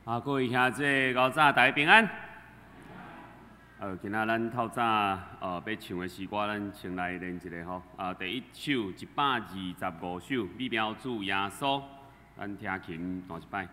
啊，各位兄弟，𠢕早，大家平安。今仔咱透早欲唱的詩歌，咱先來練一下吼。啊，第一首125首，美妙主耶穌，咱聽琴彈一擺。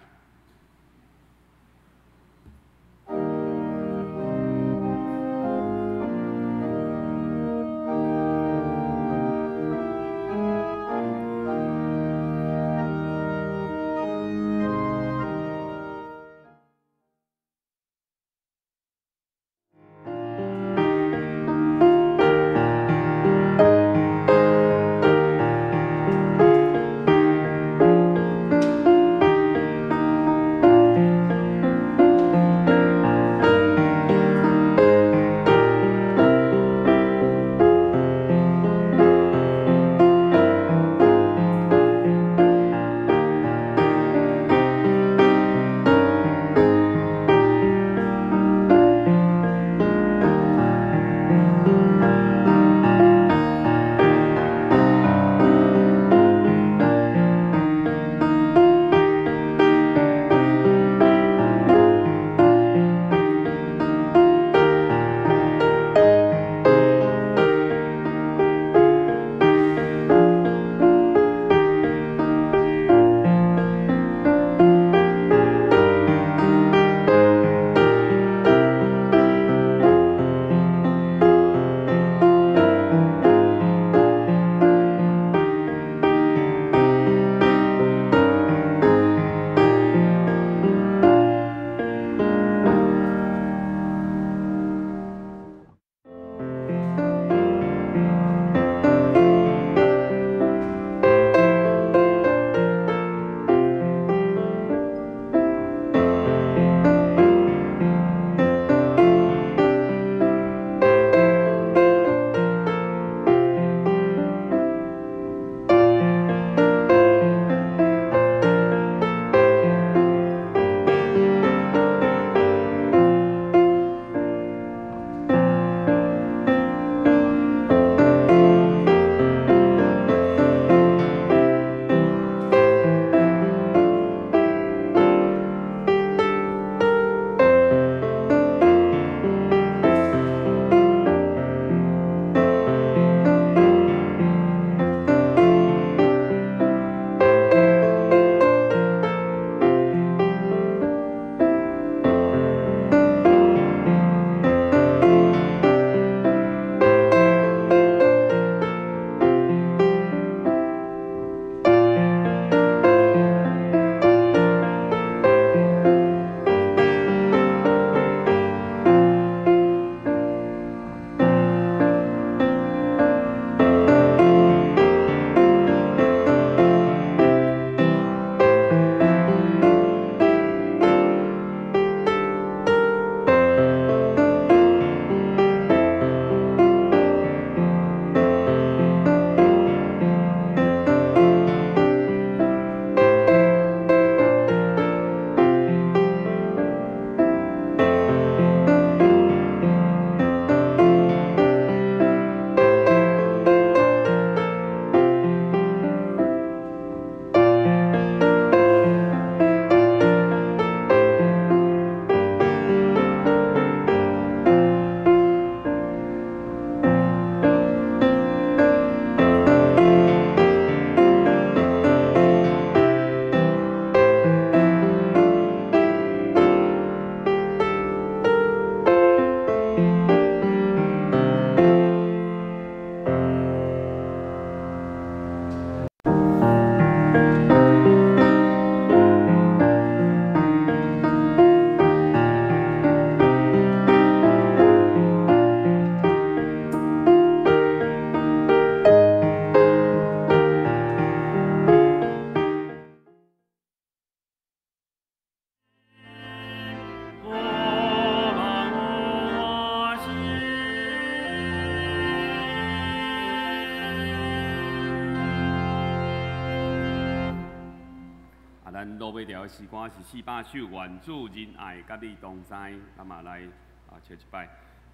咱落尾條的詩歌是400首，願主仁愛佮你同在，咱嘛來啊唱一擺。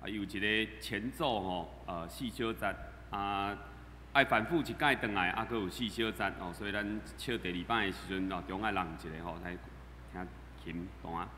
啊，有一个前奏吼，4小節啊，愛反覆一擺轉來，啊，閣有4小節哦，所以咱唱第二擺的時陣哦，中愛弄一下吼，來聽。琴彈。啊，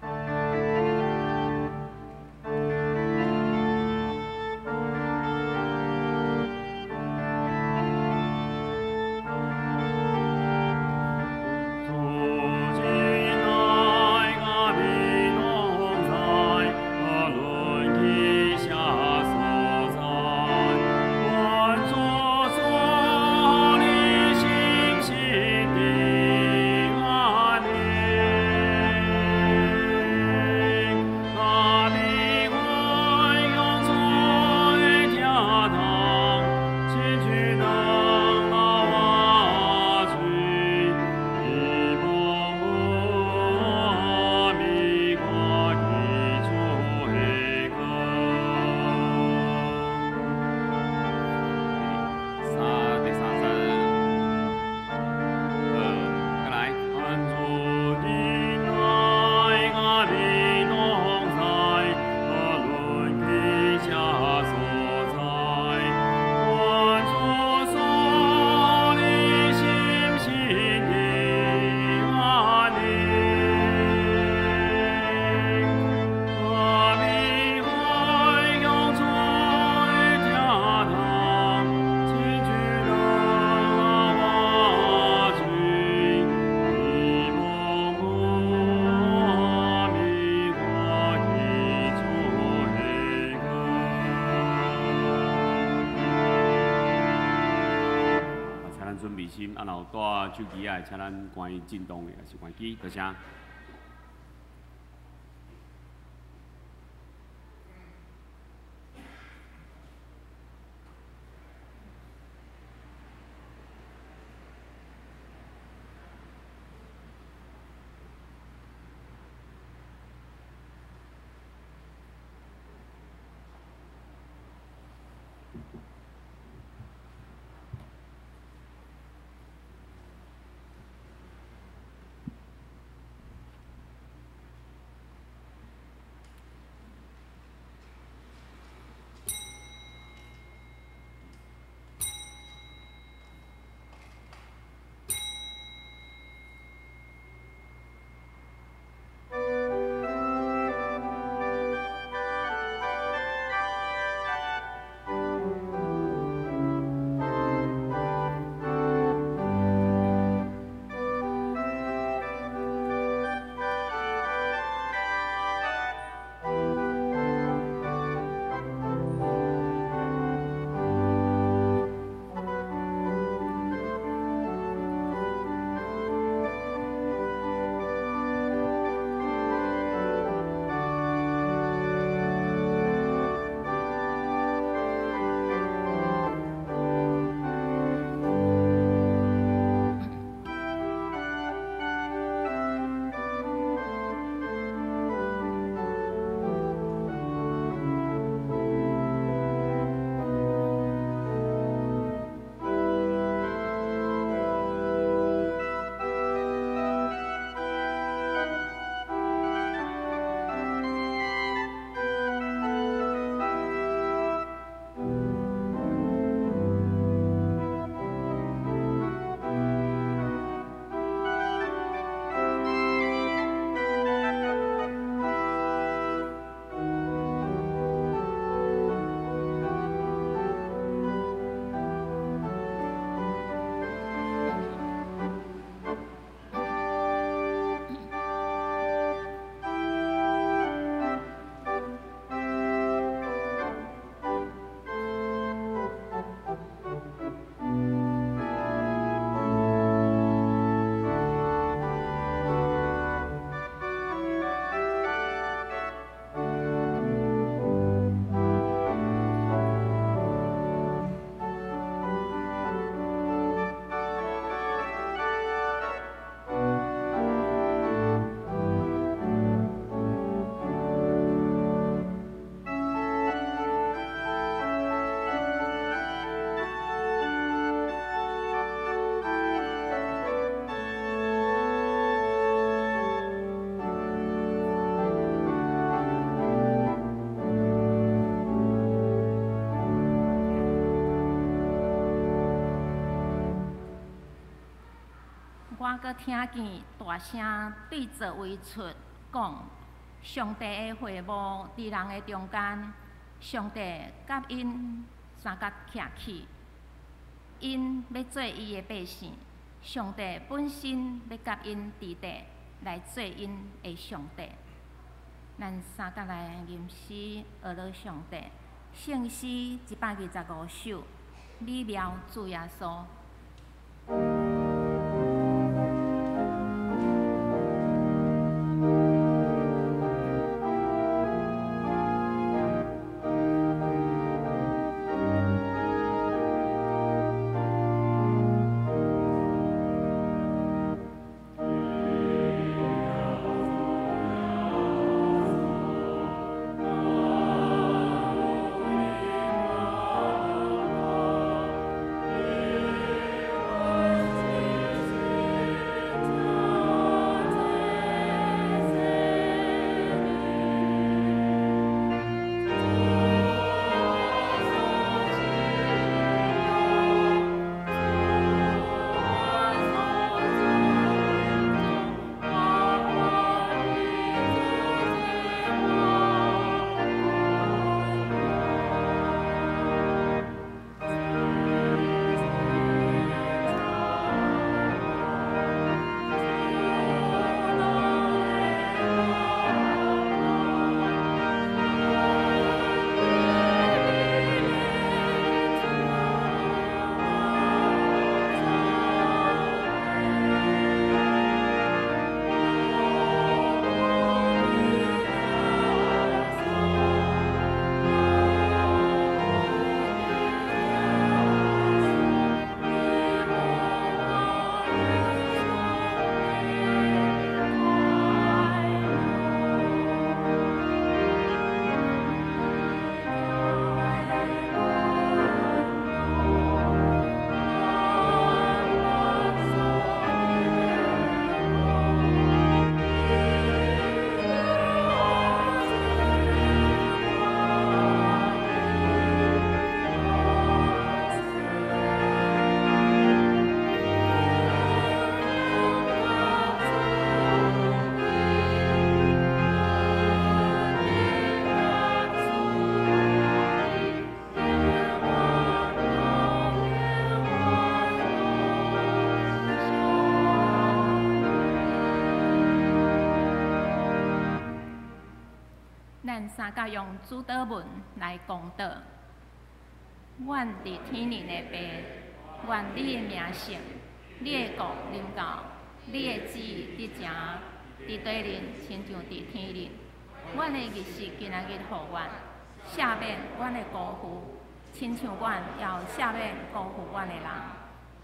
若有帶手機仔，請咱關震動的，抑是關機，多謝。我閣聽見大聲對座位出，講，上帝的會幕佇人的中間，上帝佮𪜶相佮徛起，𪜶欲做伊的百姓，上帝本身欲佮𪜶佇地來做𪜶的上帝。咱相佮來吟詩，學樂上帝，聖詩125首，美妙主耶穌。咱三甲用主禱文來公禱。阮佇天頂的父，願你的名聖，你的國臨到，你的旨意得成，佇地面親像佇天頂。阮的日食今仔日予阮，赦免阮的辜負，親像阮也有赦免辜負阮的人。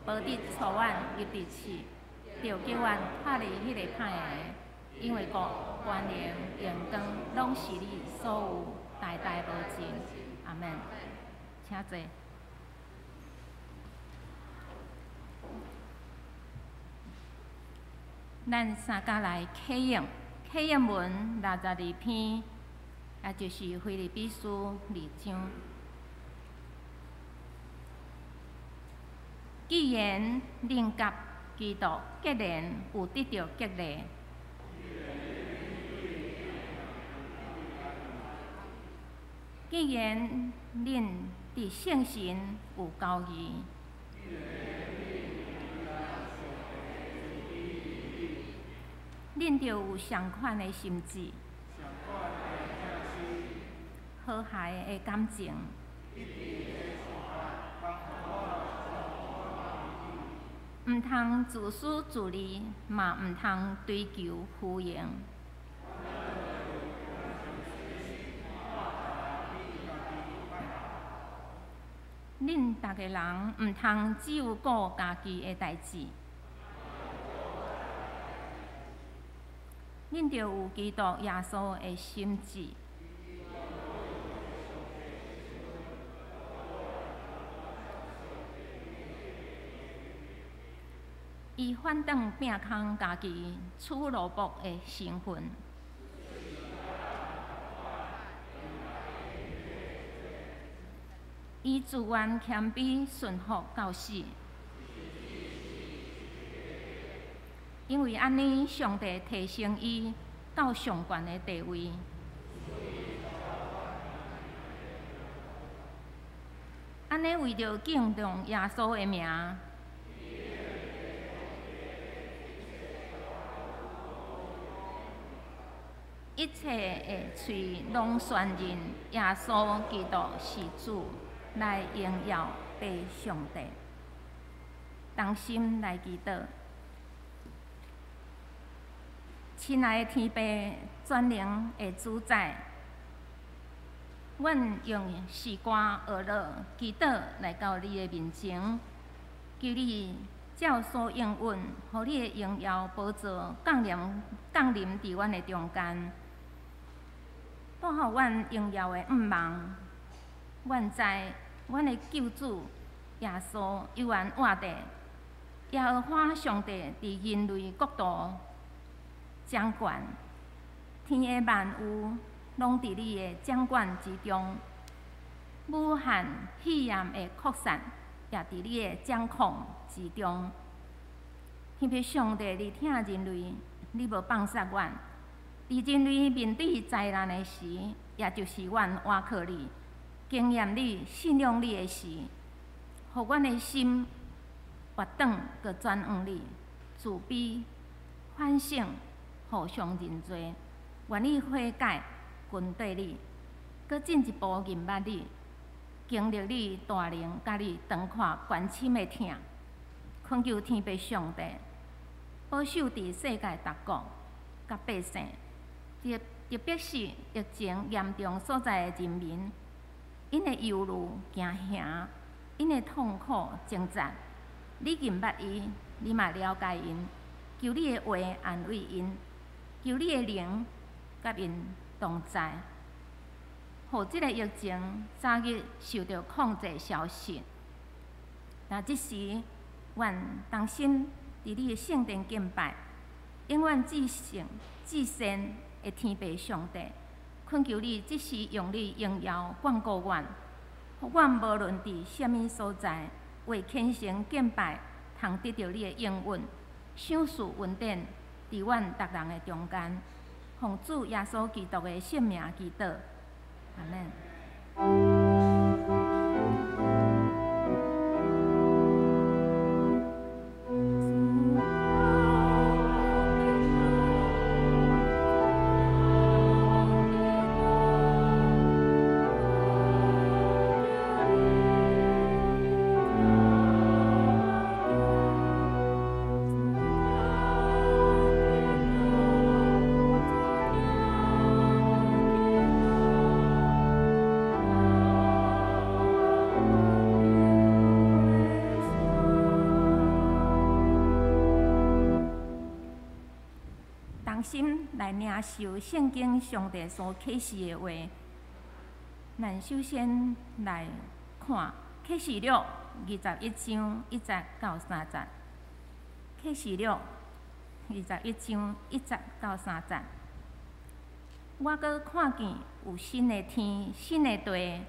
無得帶阮入佇試，著救阮脫離彼个歹的。因為國、權能、榮光，攏是你所有，代代無盡。阿們。請坐。咱三甲來啟應，啟應文62篇，也就是腓立比書2章。既然恁佮基督結連，有得著激勵。既然恁佇聖神有交誼，恁著有相款的心志，和諧的感情，毋通自私自利，嘛毋通追求虛榮。恁逐个人毋通只有顧家己的代誌，恁著有基督耶穌的心志。伊反轉摒空家己，取奴僕的身份。伊自願謙卑順服到死，因為按呢，上帝提升伊到到上懸的地位。按呢，為著敬重耶穌的名，一切的喙攏宣認耶穌基督是主，來榮耀父上帝。同心來祈禱，親愛的天父，全能的主宰，阮用詩歌學樂祈禱來到你的面前，求你照所應允，予你的榮耀寶座降臨降臨佇阮的中間，帶予阮榮耀的向望。阮知阮的救主耶穌猶原活著，耶和華上帝佇人類國度掌權，天的萬有攏佇你的掌管之中。武漢肺炎的擴散也佇你的掌控之中。天父上帝，你疼人類，你無放殺阮。佇人類面對災難的時，也就是阮倚靠你、經驗你、信仰你的時，予阮的心活轉，閣轉向你，自卑、反省、互相認罪，願意悔改，跟綴你，閣進一步認捌你，經歷你大能，佮你長闊關深的疼。懇求天父上帝保守佇世界各國佮百姓，特特別是疫情嚴重所在的人民，𪜶的憂慮、驚嚇，𪜶的痛苦掙扎，你認捌伊，你嘛了解𪜶，求你的話安慰𪜶，求你的靈佮𪜶同在，予這个疫情早日受著控制消失。若這時，願同心佇你的聖殿敬拜，永遠至聖至善的天父上帝，懇求你這時用你榮耀眷顧阮，予阮無論佇啥物所在，為虔誠敬拜，通得著你的應允，賞賜恩典佇阮逐人的中間。奉主耶穌基督的聖名祈禱，阿們。同心來領受聖經上帝所啟示的話，咱首先來看啟示錄21章1節到3節。啟示錄21章1節到3節，我閣看見有新的天、新的地，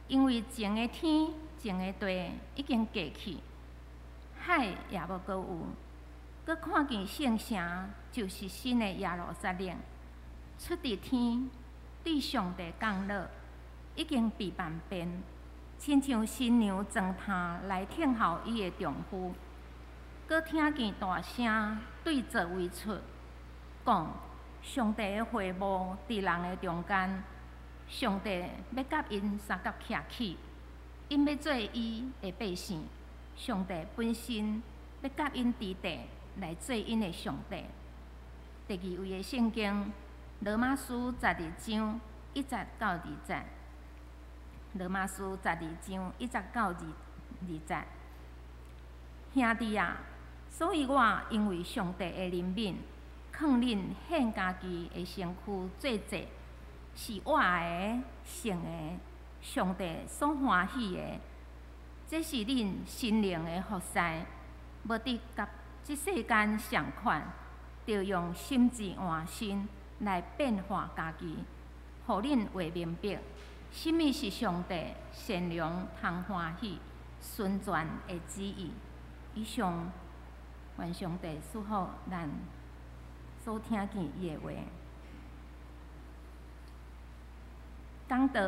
因為前的天、前的地已經過去，海也無閣有。閣看見聖城，就是新的耶路撒冷，出佇天，對上帝降落，已經備辦便，親像新娘妝奅來聽候伊的丈夫。閣聽見大聲對座位出，講：上帝的會幕佇人的中間，上帝欲佮𪜶相佮徛起，𪜶欲做伊的百姓，上帝本身欲佮𪜶佇地來做𪜶的上帝。第二位的聖經，羅馬書12章1節到2節。羅馬書12章1節到2節。兄弟啊，所以我因為上帝的憐憫，勸恁獻家己的身軀做祭，是活的、聖的，上帝所歡喜的。這是恁心靈的服侍，無得佮這世間相款，著用心智換新來變化家己，予恁會明白，啥物是上帝善良、通歡喜、純全的旨意。以上，願上帝賜福咱所聽見伊的話。講道，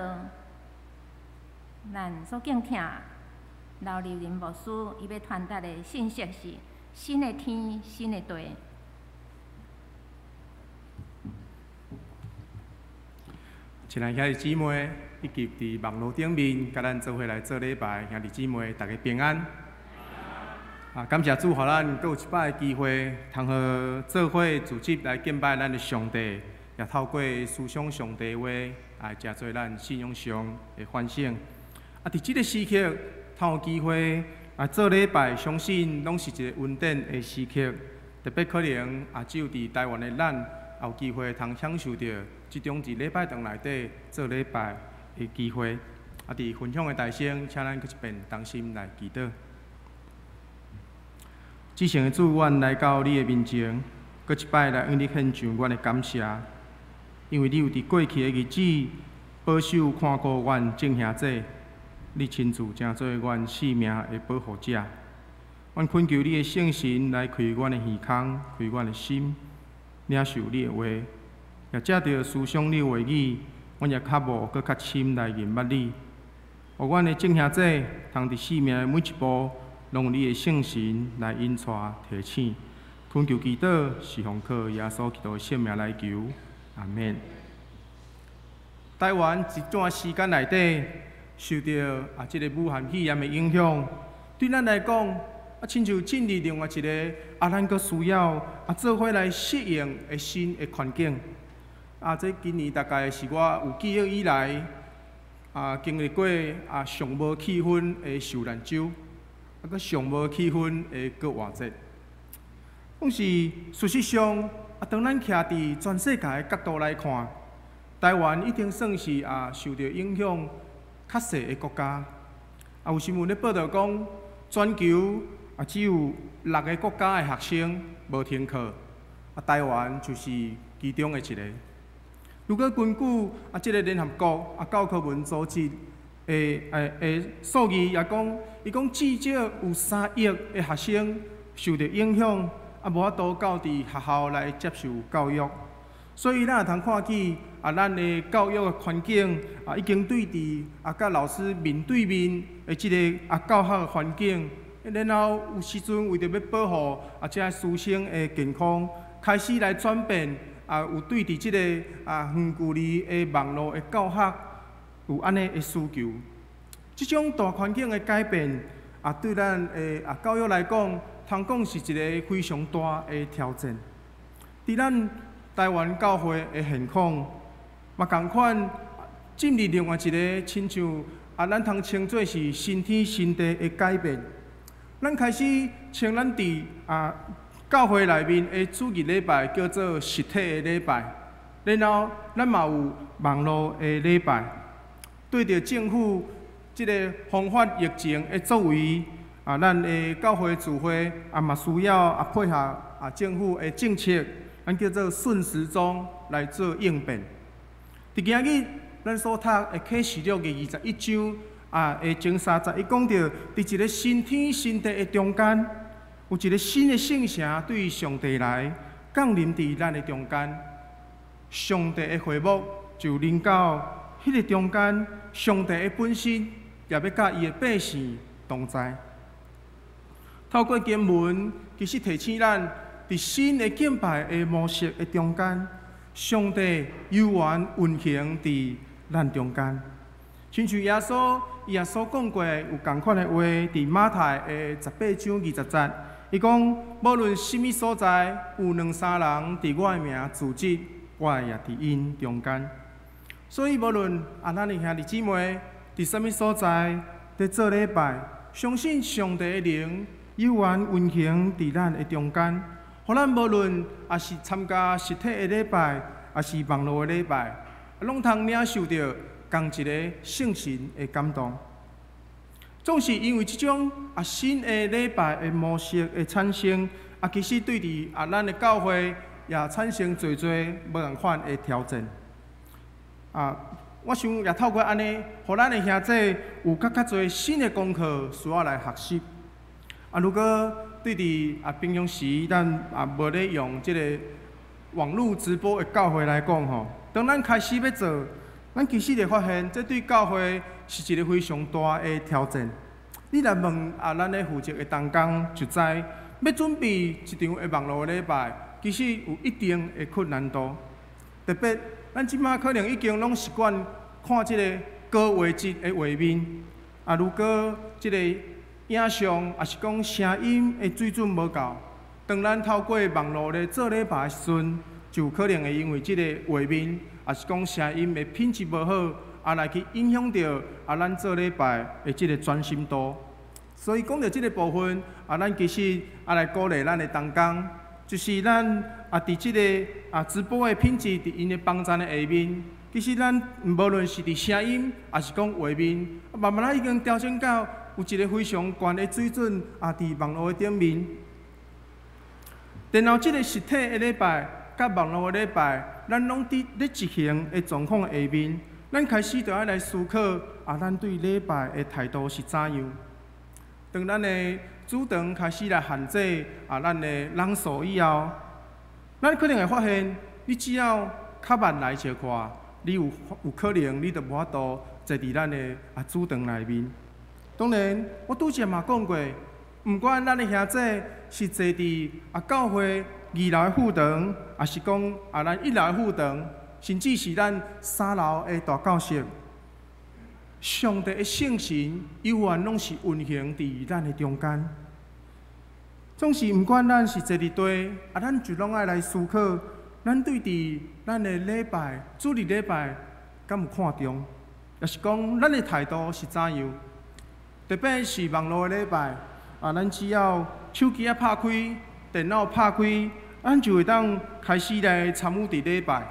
咱所敬聽劉立仁牧師，伊欲傳達的信息是新的天，新的地。親愛兄弟姊妹，以及佇網路頂面，佮咱做伙來做禮拜兄弟姊妹，大家平安。啊，感謝主，予咱閣有一擺的機會，通好做伙組織來敬拜咱的上帝，也透過思想上帝話，來誠濟咱信仰上的反省。啊，佇這个時刻，通有機會來做禮拜，相信攏是一个恩典的時刻。特別可能也只有佇台灣的咱，也有機會通享受著這種佇禮拜堂內底做禮拜的機會。啊，佇分享的大聲，請咱閣一遍同心來祈禱。至聖的主，阮來到你的面前，閣一擺來向你獻上阮的感謝，因為你有佇過去的日子保守看顧阮眾兄弟，你親自成做阮性命的保護者。阮懇求你的聖神來開阮的耳孔，開阮的心，領受你的話，也藉著思想你的話語，阮也較無閣較深來認捌你。予阮的眾兄弟通佇生命的每一步，攏有你的聖神來引帶提醒。懇求祈禱是奉靠耶穌基督的聖名來求，阿們。台灣一段時間內底受著啊這个武漢肺炎的影響，對咱來講，啊親像進入另外一个啊，咱閣需要啊做伙來適應的新的環境。啊，這今年大概是我有記憶以來啊經歷過啊上無氣氛的受難週，啊閣上無氣氛的復活節。講是事實上，啊當咱徛佇全世界的角度來看，台灣已經算是啊受著影響較細的國家。啊有新聞咧報導講，全球啊只有六个國家的學生無停課，啊台灣就是其中的一个。如果根據啊這个聯合國啊教科文組織的的數字也講，伊講至少有3億的學生受著影響，啊無法度到佇學校來接受教育。所以咱也通看見啊，咱的教育的環境啊，已經對佇啊，佮老師面對面的這个啊教學的環境，然後有時陣為著欲保護啊這師生的健康，開始來轉變啊，有對佇這个啊遠距離的網路的教學有按呢的需求。這種大環境的改變啊，對咱的啊教育來講，通講是一个非常大的挑戰。佇咱台灣教會的現況，嘛仝款進入另外一个親像啊，咱通稱做是新天新地的改變。咱開始稱咱佇啊教會內面的主日禮拜叫做實體的禮拜，然後咱嘛有網路的禮拜。對著政府這个防範疫情的作為，啊，咱的教會聚會啊嘛需要啊配合啊政府的政策，咱叫做順時鐘來做應變。佇今日咱所讀的啟示錄第21章啊的前三節，伊講著佇一个新天新地的中間，有一个新的聖城對上帝來降臨佇咱的中間。上帝的會幕就臨到彼个中間，上帝的本身也欲佮伊的百姓同在。透過經文，其實提醒咱，佇新的敬拜的模式的中間，上帝猶原運行佇咱中間。親像耶穌，伊也所講過有仝款的話，佇馬太的18章20節，伊講：無論啥物所在，有兩三人佇我的名聚集，我也佇𪜶中間。所以，無論啊，咱的兄弟姊妹佇啥物所在，佇做禮拜，相信上帝的靈猶原運行佇咱的中間，予咱無論也是參加實體的禮拜，抑是網路的禮拜，攏通領受著仝一個聖神的感動。總是因為這種啊新的禮拜的模式的產生，啊，其實對佇啊咱的教會也產生濟濟無仝款的挑戰。啊，我想也透過按呢，予咱的兄弟有較較濟新的功課需要來學習。啊，如果對佇啊平常時咱也無咧用這个網路直播的教會來講吼，當咱開始欲做咱其實會發現，這對教會是一个非常大的挑戰。你來問啊，咱咧負責的同工就知，欲準備一場的網路禮拜，其實有一定的困難度。特別，咱這馬可能已經攏習慣看這个高畫質的畫面，啊，如果這个影像抑是講聲音的水準無夠，當咱透過網路咧做禮拜的時陣，就有可能會因為這个畫面，抑是講聲音的品質無好，啊來去影響著啊咱做禮拜的這个專心度。所以講著這个部分，啊，咱其實啊來鼓勵咱的同工，就是咱啊佇這个啊直播的品質佇𪜶的網站的下面，其實咱無論是佇聲音，抑是講畫面，慢慢仔已經調整到有一个非常懸的水準啊，佇網路的頂面。然後這个實體的禮拜佮網路的禮拜，咱攏佇咧執行的狀況下面，咱開始就愛來思考啊，咱對禮拜的態度是怎樣？當咱的主場開始來限制啊，咱的人數以後，咱可能會發現，你只要較慢來小可，你有可能你就無法度坐佇咱的啊主場內面。當然，我拄才嘛講過，毋管咱的兄弟是坐佇啊教會二樓的副堂，抑是講啊咱一樓的副堂，甚至是咱三樓的大教室，上帝的聖神永遠攏是運行佇咱的中間。總是毋管咱是坐佇佗，啊，咱就攏愛來思考，咱對佇咱的禮拜、主日禮拜，敢有看重？抑是講咱的態度是怎樣？特別是網路的禮拜，啊，咱只要手機仔拍開，電腦拍開，咱就會當開始來參與佇禮拜。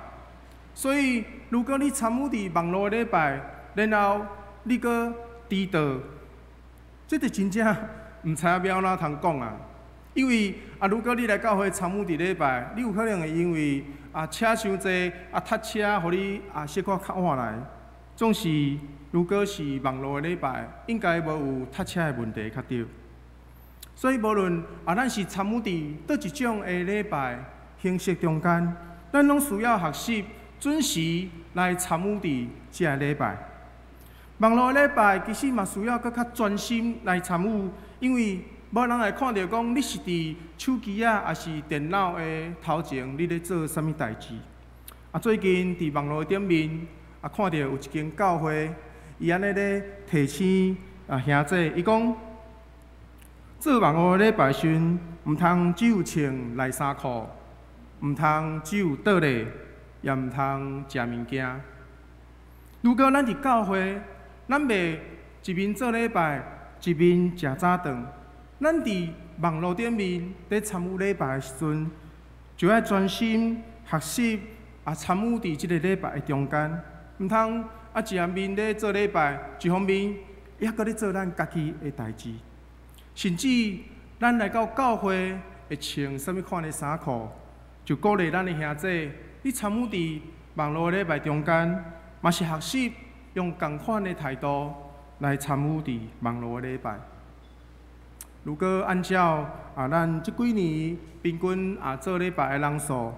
所以，如果你參與佇網路的禮拜，然後你閣遲到，這就真正毋知影欲按怎通講啊！因為啊，如果你來教會參與佇禮拜，你有可能會因為啊車傷濟啊塞車，予你啊小可較晚來。總是如果是網路的禮拜，應該無有塞車的問題較對。所以無論啊，咱是參與佇佗一種的禮拜形式中間，咱攏需要學習準時來參與佇這个禮拜。網路的禮拜其實嘛需要閣較專心來參與，因為無人會看著講你是佇手機仔，抑是電腦的頭前，你咧做啥物代誌。啊，最近佇網路頂面啊，看著有一間教會，伊按呢咧提醒啊兄弟，伊講做網路禮拜時，毋通只有穿內衫褲，毋通只有倒立，也毋通食物件。如果咱佇教會，咱袂一面做禮拜，一面食早頓。咱佇網路頂面咧參與禮拜的時陣，就愛專心學習啊，參與佇這个禮拜的中間，毋通啊一方面咧做禮拜，一方面猶閣咧做咱家己的代誌。甚至咱來到教會會穿啥物款的衫褲，就鼓勵咱的兄弟，你參與佇網路禮拜中間，嘛是學習用仝款的態度來參與佇網路的禮拜。如果按照啊，咱這幾年平均啊做禮拜的人數，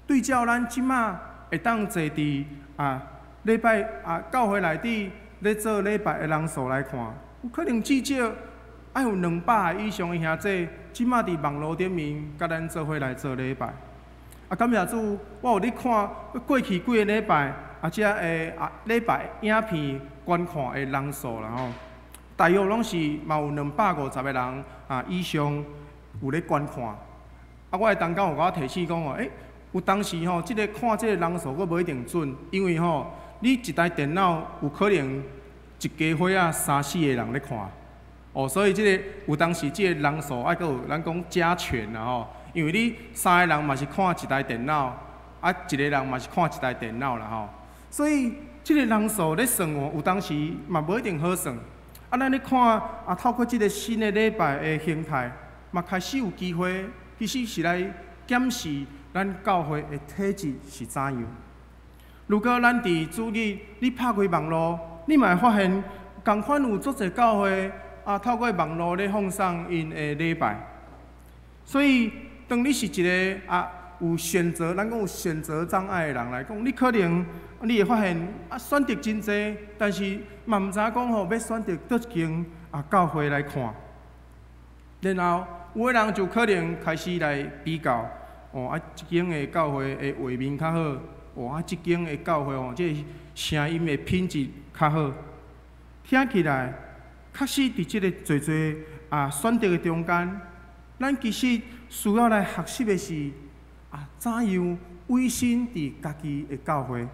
對照咱這馬會當坐佇啊禮拜啊教會內底咧做禮拜的人數來看，有可能至少愛有200个以上的兄弟，這馬佇網路頂面佮咱做伙來做禮拜。啊，感謝主，我有咧看過去幾个禮拜啊，這个啊禮拜影片觀看的人數啦吼。大約攏是嘛有250个人啊以上有咧觀看。啊，我的同工有共我提醒講吼，欸，有當時吼，這个看這个人數閣無一定準，因為吼，你一台電腦有可能一家伙仔三四个人咧看，哦，所以這个有當時這个人數愛閣有咱講加權啦吼，因為你三个人嘛是看一台電腦，啊，一个人嘛是看一台電腦啦吼，所以這个人數咧算哦，有當時嘛無一定好算。啊，咱咧看啊，透過這个新的禮拜的形態，嘛開始有機會，其實是來檢視咱教會的體質是怎樣。如果咱佇主日你拍開網路，你嘛會發現，仝款有足濟教會啊，透過網路咧放送𪜶的禮拜。所以，當你是一个啊有選擇，咱講有選擇障礙的人來講，你可能你會發現啊，選擇真濟，但是嘛毋知影講吼，欲選擇佗一間啊教會來看。然後有的人就可能開始來比較，哦啊，這間的教會的畫面較好，哦啊，這間的教會哦，這个聲音的品質較好。聽起來，確實佇這个濟濟啊選擇的中間，咱其實需要來學習的是啊，怎樣委身佇家己的教會。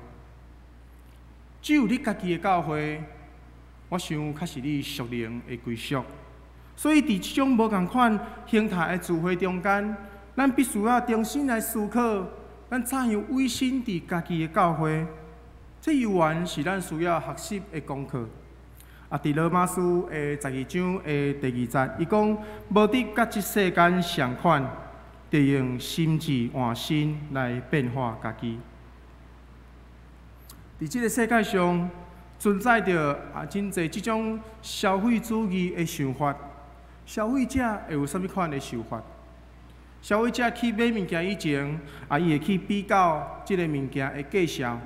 只有你家己的教會，我想較是你屬靈的歸屬。所以佇這種無仝款形態的聚會中間，咱必須要重新來思考，咱怎樣委身佇家己的教會。這猶原是咱需要學習的功課。啊，佇羅馬書的12章的第二節，伊講無得佮這世間相款，著用心智換新來變化家己。佇這个世界上存在著啊，真濟這種消費主義的想法。消費者會有啥物款的想法？消費者去買物件以前，啊，伊會去比較這个物件的價數，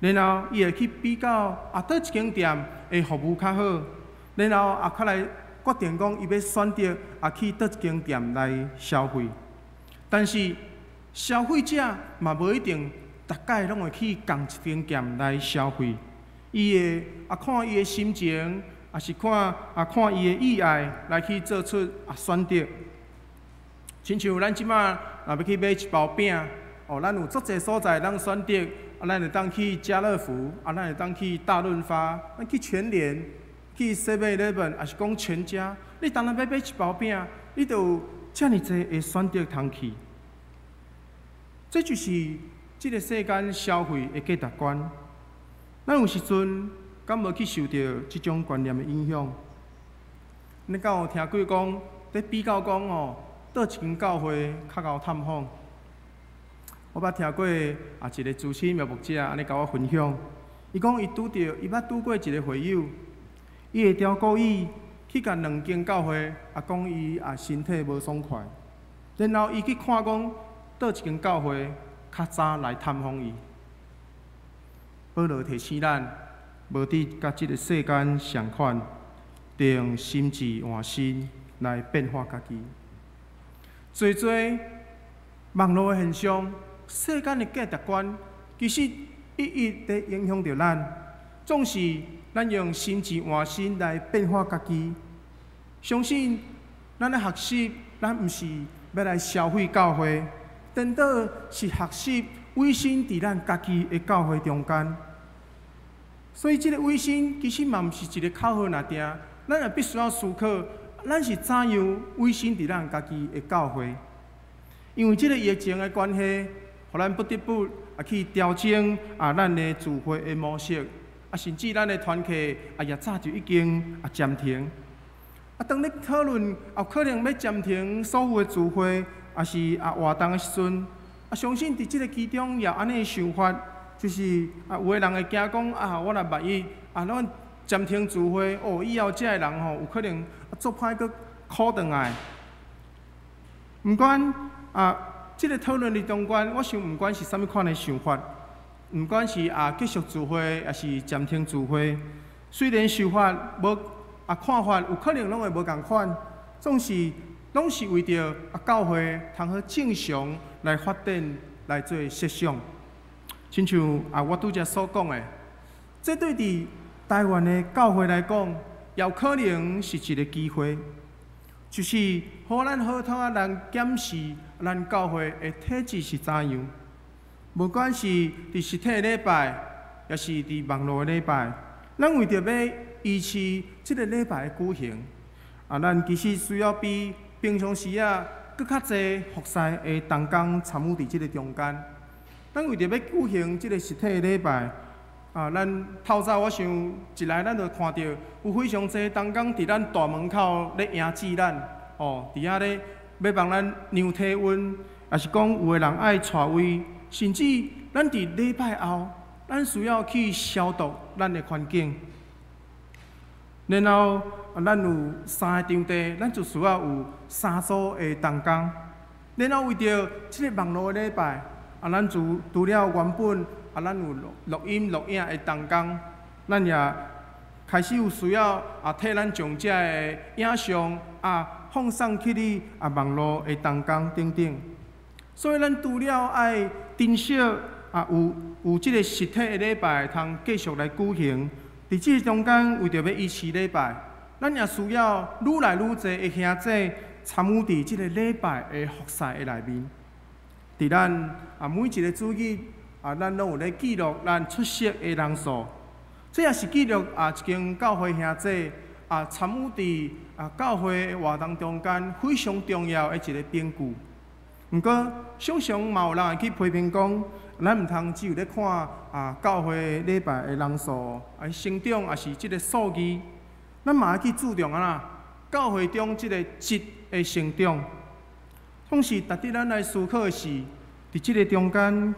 然後伊會去比較啊，佗一間店的服務較好，然後啊，較來決定講伊欲選擇啊去佗一間店來消費。但是消費者嘛無一定逐擺攏會去仝一間店來消費，伊會啊看伊的心情，抑是看啊看伊的意愛來去做出啊選擇。親像咱這馬若欲去買一包餅，哦，咱有足濟所在通選擇，啊，咱會當去家樂福，啊，咱會當去大潤發，咱去全聯，去 Seven Eleven，抑是講全家，你當然欲買一包餅，你就有遮爾濟的選擇通去。這就是這个世間消費的價值觀。咱有時陣敢無去受著這種觀念的影響？你敢有聽過講，佇比較講哦，佗一間教會較𠢕探訪？我捌聽過啊，一个資深的牧者按呢共我分享，伊講伊拄著，伊捌拄過一个會友，伊會刁故意去共兩間教會啊講伊啊身體無爽快，然後伊去看講佗一間教會較早來探訪伊。保羅提醒咱，無得佮這个世間相款，著用心智換新來變化家己。濟濟網路的現象，世間的價值觀，其實一一佇影響著咱。總是咱用心智換新來變化家己。相信咱咧學習，咱毋是欲來消費教會，顛倒是學習委身佇咱家己的教會中間。所以，這个委身其實嘛毋是一个口號爾定，咱也必須要思考，咱是怎樣委身佇咱家己的教會。因為這个疫情的關係，予咱不得不啊去調整啊咱的聚會的模式，啊甚至咱的團契啊也早就已經啊暫停。啊，當咧討論有可能欲暫停所有的聚會，抑是啊活動的時陣，啊相信佇這个其中也有按呢的想法，就是啊有的人會驚講啊，我若萬一啊咱暫停聚會，哦以後遮的人吼有可能啊足歹閣苦轉來。毋管啊，這个討論的中間，我想毋管是啥物款的想法，毋管是啊繼續聚會，抑是暫停聚會，雖然想法無啊看法有可能攏會無仝款，總是攏是為著啊教會通好正常來發展來做設想。親像啊我拄才所講的，這對佇台灣的教會來講，也有可能是一个機會，就是予咱好透仔來檢視咱教會的體質是怎樣。無管是佇實體禮拜，抑是佇網路的禮拜，咱為著欲維持這个禮拜的舉行，啊，咱其實需要比平常時仔閣較濟服侍的同工參與佇這个中間。咱為著欲舉行這个實體的禮拜，啊，咱透早我想一來咱就看著有非常濟同工佇咱大門口咧迎接咱，哦，佇遐咧欲幫咱量體溫，抑是講有的人愛帶位，甚至咱佇禮拜後，咱需要去消毒咱的環境。然後，啊，咱有三个場地，咱就需要有三組的同工。然後為著這个網路的禮拜，啊，咱除了原本啊，咱有錄音錄影的同工，咱也開始有需要啊，替咱將這个影像啊放送去你啊網路的同工等等。所以咱除了愛珍惜啊有這个實體的禮拜通繼續來舉行，佇這个中間為著欲維持禮拜，咱也需要愈來愈濟的兄弟參與佇這个禮拜的服侍的內面。佇咱啊每一个主日啊，咱攏有咧記錄咱出席的人數，這也是記錄啊一間教會兄弟啊參與佇啊教會的活動中間非常重要的一个憑據。毋過，常常嘛有人會去批評講，咱毋通只有咧看啊教會禮拜的人數啊成長，抑是這个數字，咱嘛愛去注重按怎教會中這个質的成長。總是值得咱來思考的是，佇這个中間，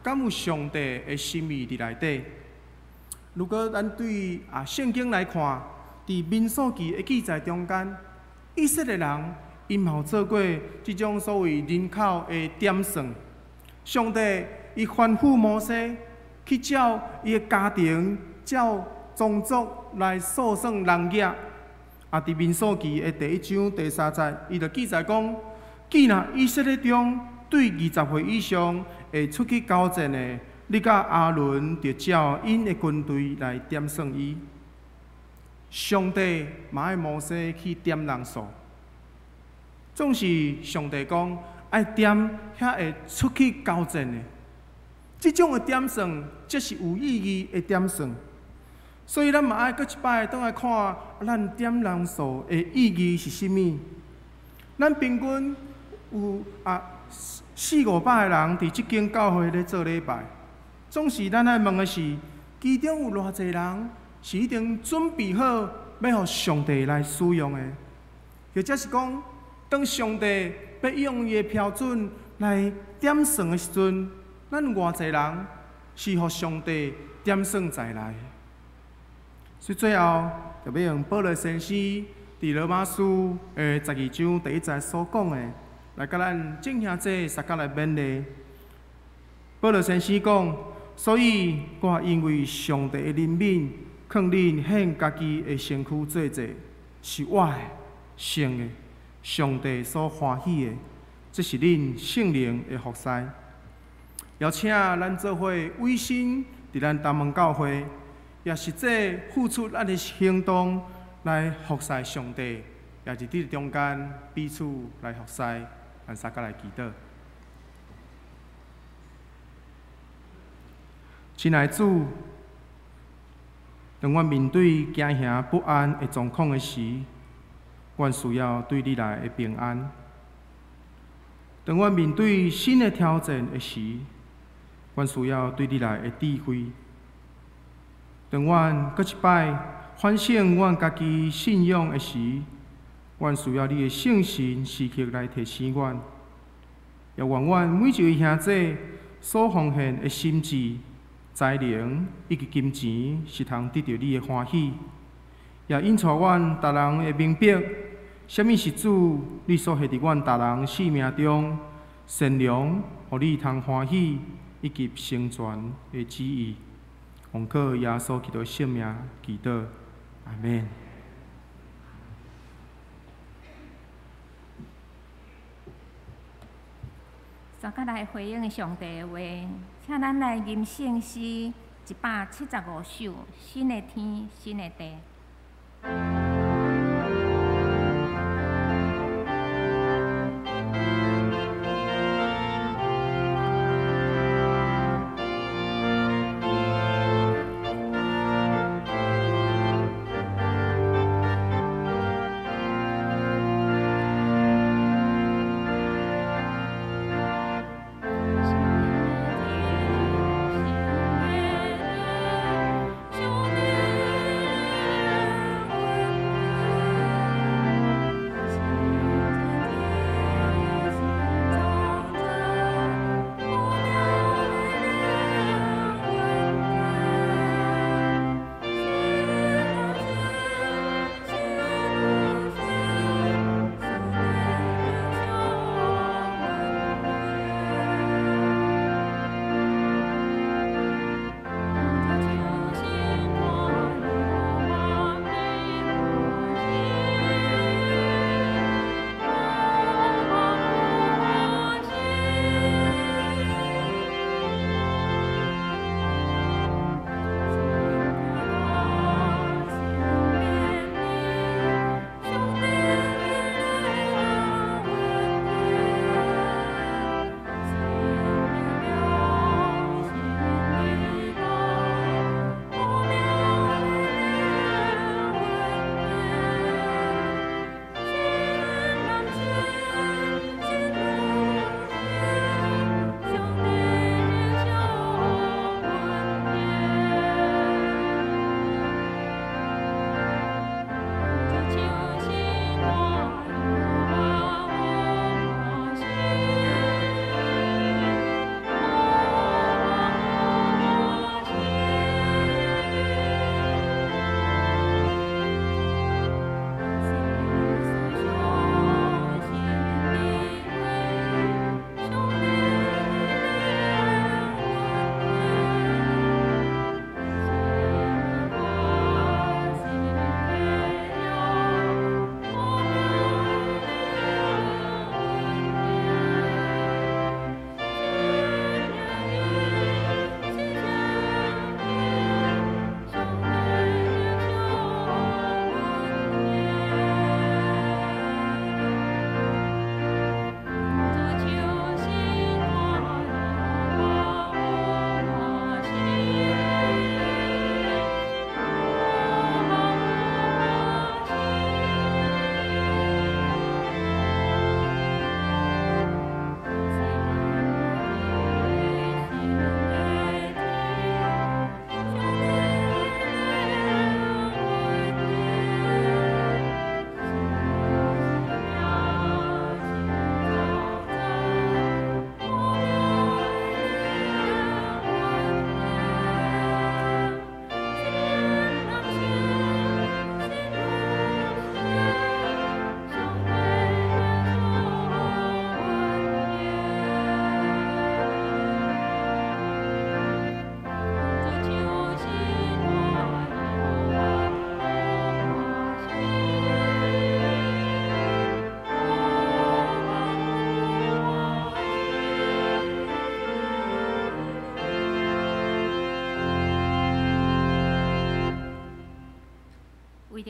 敢有上帝的心意佇內底？如果咱對啊聖經來看，佇民數記的記載中間，以色列人𪜶嘛有做過這種所謂人口的點算。上帝伊吩咐摩西去照伊的家庭、照宗族來數算人額。啊，佇民數記的第一章第三節，伊就記載講：既若以色列中對20歲以上會出去交戰的，你佮亞倫著照𪜶的軍隊來點算伊。上帝嘛愛摩西去點人數，總是上帝講愛點遐會出去交戰的，這種的點算，才是有意義的點算。所以咱嘛愛閣一擺轉來看，咱點人數的意義是啥物？咱平均有啊四五百個人佇這間教會咧做禮拜，總是咱愛問的是，其中有偌濟人是已經準備好欲予上帝來使用的，或者是講，當上帝欲用伊的標準來點算的時陣，咱有偌濟人是予上帝點算在內？所以最後，就欲用保羅先生佇羅馬書的12章第一節所講的，來共咱眾兄弟相共來勉勵。保羅先生講：所以我因為上帝的憐憫，勸恁獻家己的身軀做祭，是活的、聖的，上帝所歡喜的，這是恁聖靈的服侍。邀請咱做伙委身佇咱東門教會，也實際付出咱的行動來服侍上帝，也是佇中間彼此來服侍，咱相共來祈禱。親愛的主，當阮面對驚嚇不安的狀況的時，阮需要對你來的平安；當阮面對新的挑戰的時，阮需要對你來的智慧；當阮閣一擺反省阮家己信仰的時，阮需要你的聖神時刻來提醒阮，也願阮每一位兄弟所奉獻的心志、才能以及金錢是通得著你的歡喜，也引帶阮逐人會明白，啥物是主你所下佇阮逐人生命中善良，予你通歡喜以及成全的旨意。奉靠耶穌基督聖名祈禱，阿們。大家來回應上帝的話，請咱來吟聖詩175首，新的天，新的地。新的天，新的地。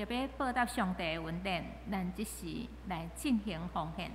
著欲報答上帝的恩典，咱這時來進行奉獻。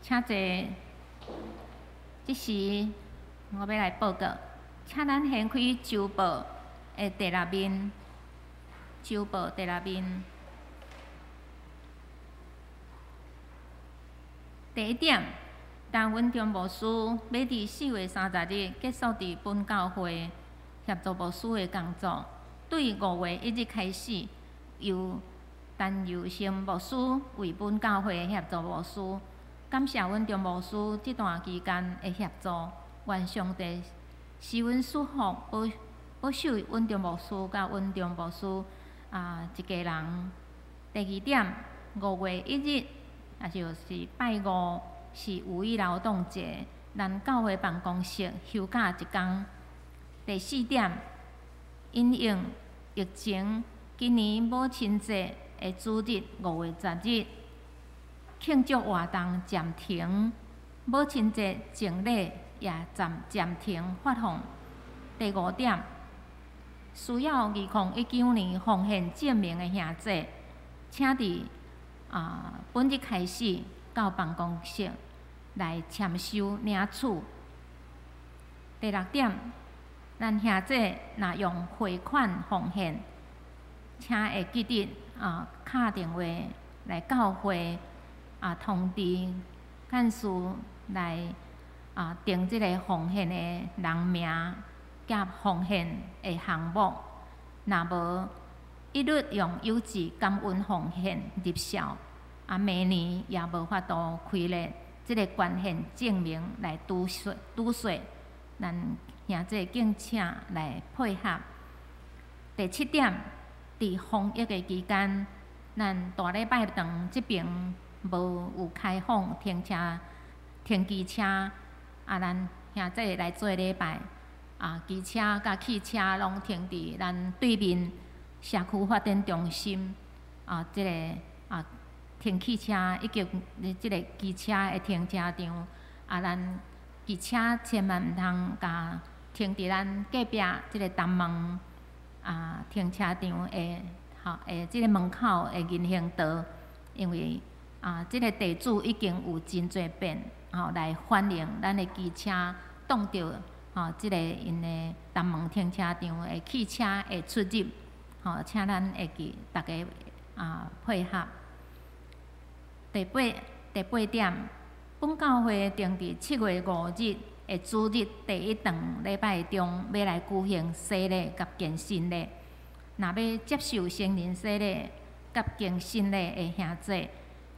請坐。這時我欲來報告，請咱掀開週報的第六面，週報第六面。第一點，陳文忠牧師欲佇4月30日結束佇本教會協助牧師的工作，對5月1日開始，由陳柔生牧師為本教會協助牧師。感謝阮中牧師這段期間的協助，願上帝賜阮祝福，保守阮中牧師佮阮中牧師一家人。第二點，5月1日，也就是拜五，是五一勞動節，咱教會辦公室休假一工。第四點，因應疫情，今年母親節的主日5月10日。慶祝活動暫停，母親節贈禮也暫停發放。第五點，需要2019年奉獻證明的兄弟，請佇本日開始到辦公室來簽收領取。第六點，咱兄弟若用匯款奉獻，請會記得敲電話來教會。通知幹事來定這个奉獻的人名佮奉獻的項目，若無一律用郵寄感恩奉獻入數，明年也無法度開列這个捐獻證明來拄稅，咱兄弟敬請來配合。第七點，佇防疫的期間，咱大禮拜堂這爿無有開放停車、停機車，啊，咱兄弟來做禮拜，啊，機車佮汽車攏停佇咱對面社區發展中心，啊，這个啊停汽車以及這个機車的停車場，啊，咱機車千萬毋通共停佇咱隔壁這个東門啊停車場的吼的這个門口的人行道，因為啊，這个地主已經有真濟遍吼來反映咱的機車擋著吼這个𪜶的東門停車場的汽車的出入，吼，請咱會記逐家啊配合。第八點，本教會定佇7月5日的主日第一堂禮拜中，欲來舉行洗禮佮堅振禮。若欲接受成人洗禮佮堅振禮的兄弟，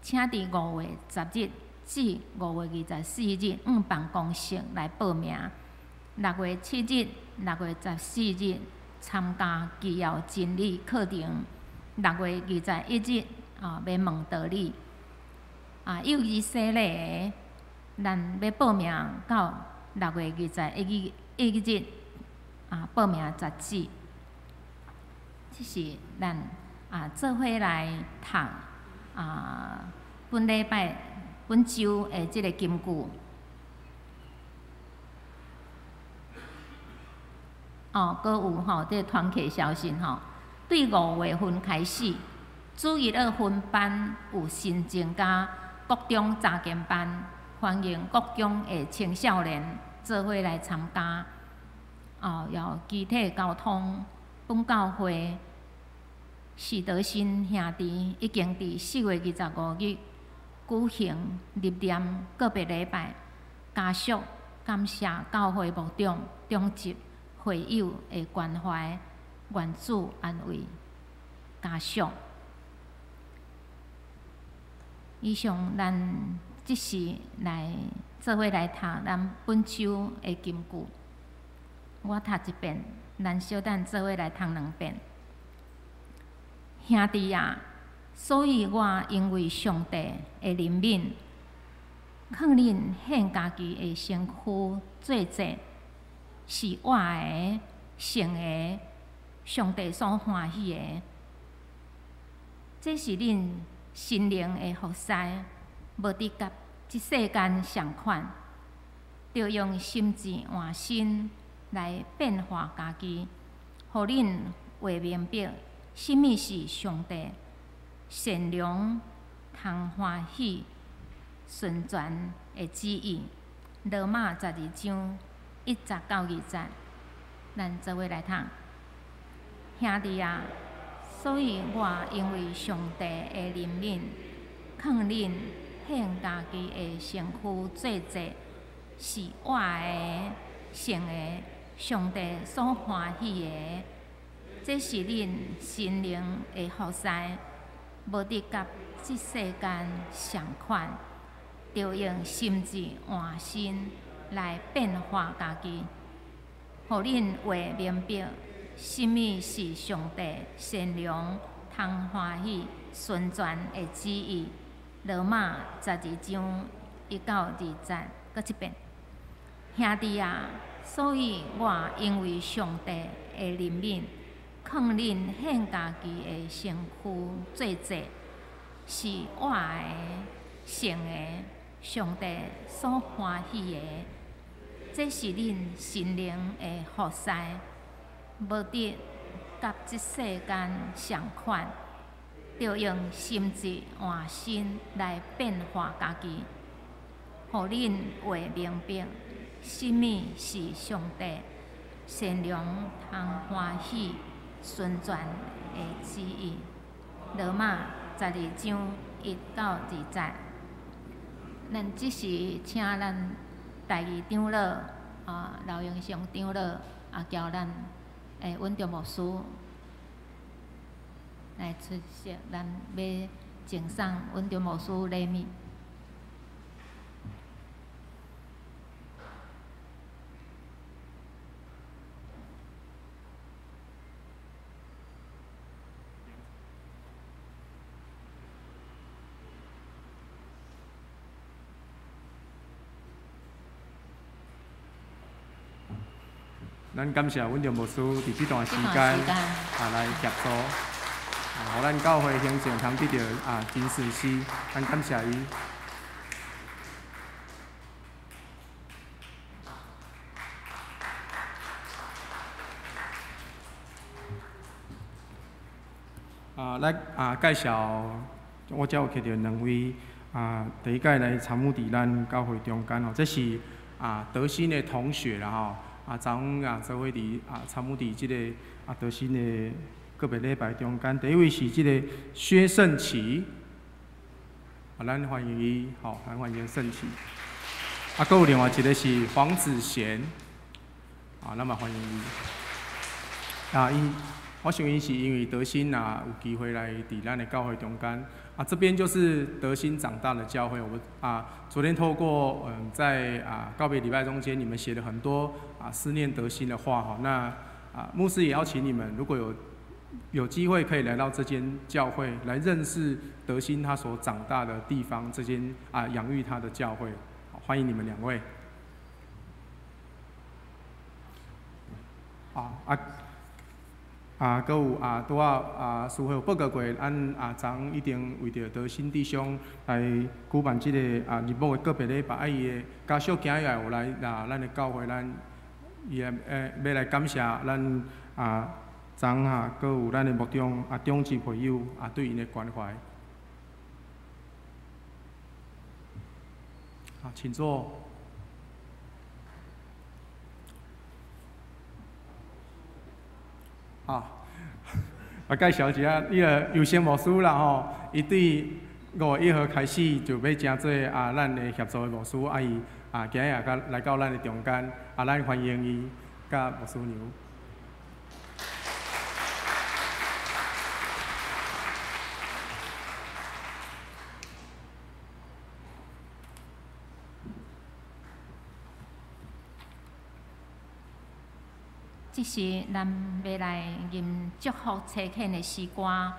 請佇5月10日至5月24日向辦公室來報名。6月7日、6月14日參加基要真理課程。6月21日啊，欲問道理。啊，幼兒洗禮的，咱欲報名到6月21日啊，報名截止。這是咱啊做伙來讀啊本禮拜、本週的這个金句。哦，閣有吼，這个團契消息吼，對5月份開始，主日學分班有新增加國中雜經班，歡迎國中的青少年做伙來參加。哦，有機體交通，本教會史德新兄弟已經佇4月25日舉行入殮告別禮拜，家屬感謝教會牧長、長執、會友的關懷，願主安慰家屬。以上咱這是來做伙來讀咱本週的金句。我讀一遍，咱小等做伙來讀兩遍。兄弟啊，所以我因為上帝的憐憫，勸恁獻家己的身軀做祭，是活的、聖的、上帝所歡喜的。這是恁心靈的服侍，無得佮這世間仝款，著用心志換新來變化家己，予恁會明白啥物是上帝善良、通歡喜、純全的旨意。羅馬12章1節到2節，咱做伙來讀。兄弟啊，所以我因為上帝的憐憫，勸恁獻家己的身軀做祭，是活的、聖的、上帝所歡喜的。這是恁心靈的服侍，無得佮這世間仝款，著用心志換新來變化家己，予恁會明白啥物是上帝善良、通歡喜、純全的旨意。羅馬12章1到2節，閣一遍。兄弟啊，所以我因為上帝的憐憫，勸恁獻家己的身軀做祭，是活的、聖的、上帝所歡喜的。這是恁心靈的服侍，無得佮這世間仝款，著用心志換新來變化家己，予恁會明白啥物是上帝善良、通歡喜、純全的旨意。羅馬12章1到2節，咱這是請咱第二長老啊，劉英雄長老啊，交咱的穩中牧師來出席，咱欲贈送穩中牧師禮物。咱感謝阮著牧師佇這段時間啊來協助，啊，予咱教會行政通得著啊真順遂，咱感謝伊。啊，來啊介紹，我遮有摕著兩位啊，第一屆來參與佇咱教會中間吼，這是啊德新的同學啦吼。啊，昨昏啊，做伙佇啊參與佇這个啊德新的告別禮拜中間，第一位是這个薛勝奇，啊，咱歡迎伊，吼，咱歡迎勝奇。啊，閣有另外一个是黃子賢，啊，咱嘛歡迎伊。啊，伊，我想伊是因為德新啊有機會來佇咱的教會中間。啊，這邊就是德新長大的教會。我啊，昨天透過在啊告別禮拜中間，你們寫了很多啊思念德新的話哈。那啊，牧師也邀請你們，如果有機會可以來到這間教會，來認識德新他所長大的地方，這間啊養育他的教會，歡迎你們兩位。啊啊。啊，閣有啊，拄仔啊，師父有報告過，咱啊，昨昏一定為著德新弟兄來舉辦這個啊日暮的告別禮拜，啊，伊的家屬今日也有來啊，咱的教會，咱伊也欲來感謝咱啊，昨昏啊，閣有咱的牧長啊，長執會友啊，對𪜶的關懷。啊，請坐。啊，我介紹一下，彼个尤生牧師啦吼，伊對5月1號開始就欲成做啊，咱的協助的牧師，啊伊啊今日也甲來到咱的中間，啊咱歡迎伊佮牧師娘。這時，咱欲來吟祝福差遣的詩歌，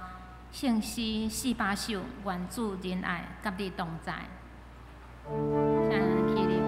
聖詩400首，願主仁愛佮你同在。請起立。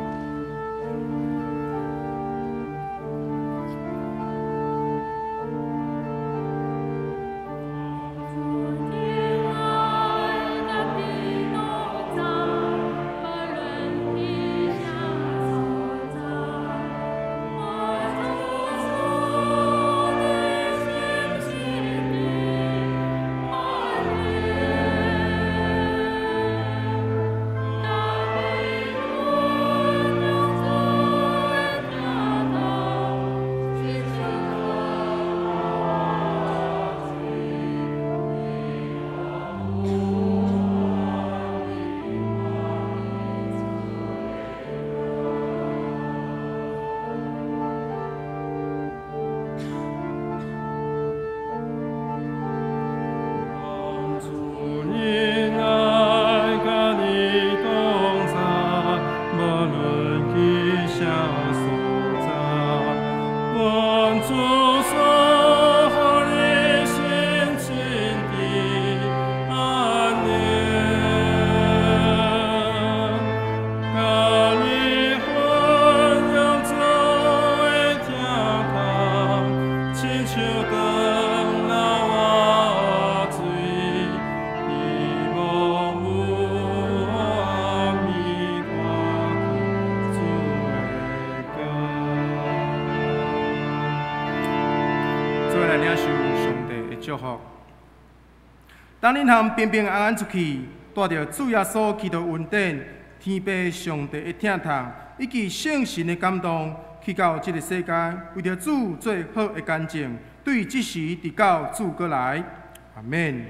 當恁通平平安安出去，帶著主耶穌基督恩典、天父上帝的疼痛，以及聖神的感動，去到這个世間，為著主做好的見證，對這時直到主閣來。阿們。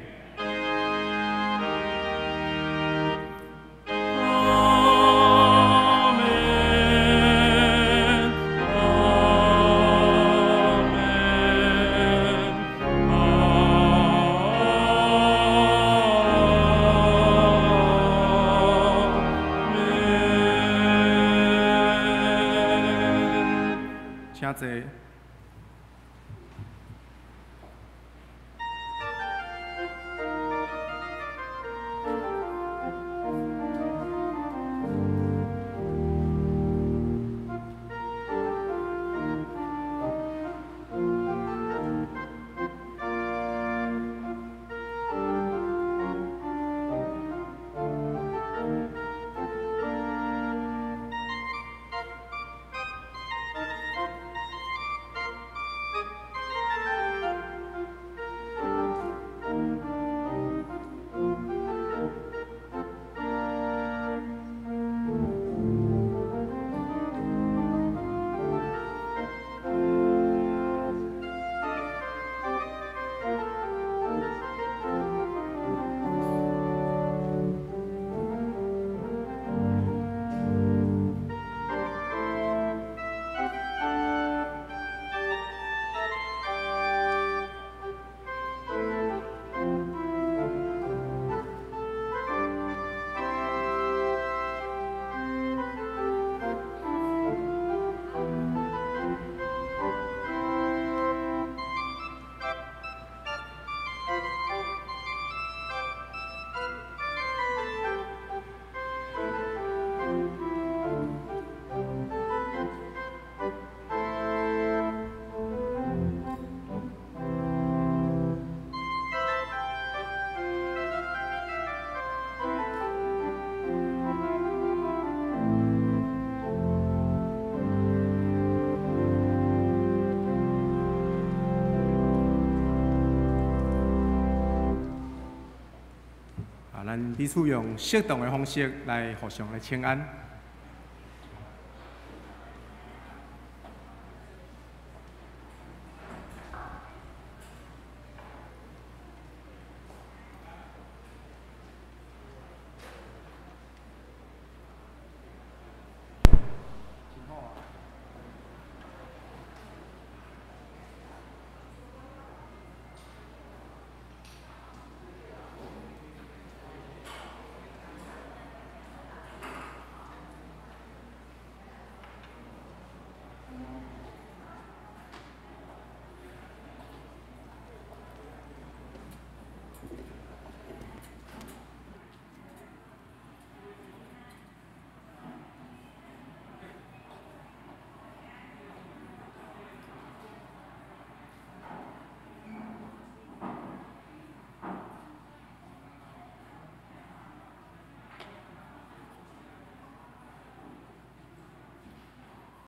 請坐。彼此用適當的方式來互相來請安。